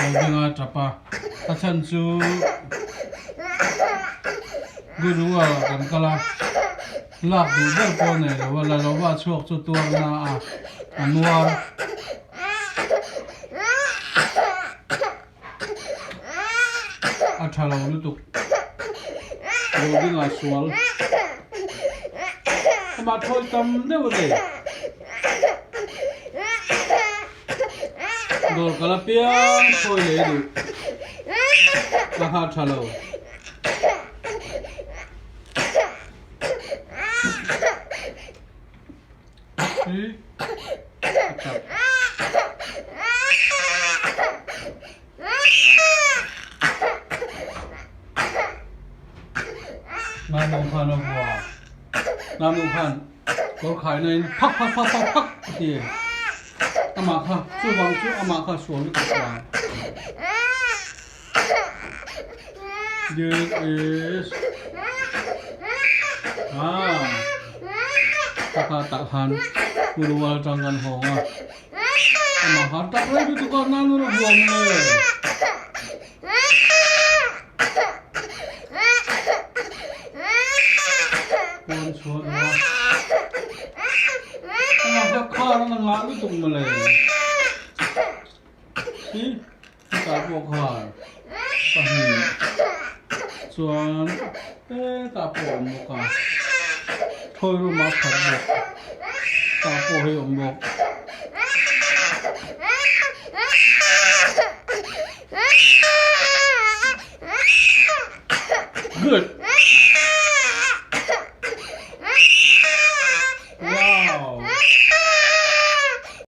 Rodinga a tap a, a chhan chu Guru-a kan kal a, lak duh ber pawh a nei lo a, la lova chhuak chu tuarna a a nuar. A tha lo lutuk. Rodinga sual. Amah thawi tam deuh a nei. Dawr kal apiang thawi lei duh. Ka nghah tha lo. Hi a tap. Nanu khan a vua. Nanu khan kawr khaina in phak phak phak phak phak a ti. Amah kha chuvang chu amah kha sual lutuk vang. This is ah taka tak han Purual tang kan hawng a. Amah khan tak rei lutuk a nanu na vuam le. Pawn chhuah duh a. Amah kha khar a ngah lutuk mawle. Hi hetah pawh khan pahnih chuan hetah pawh a awm bawk a thawi room ah khat bawk tah pawh hei a awm bawk. Good.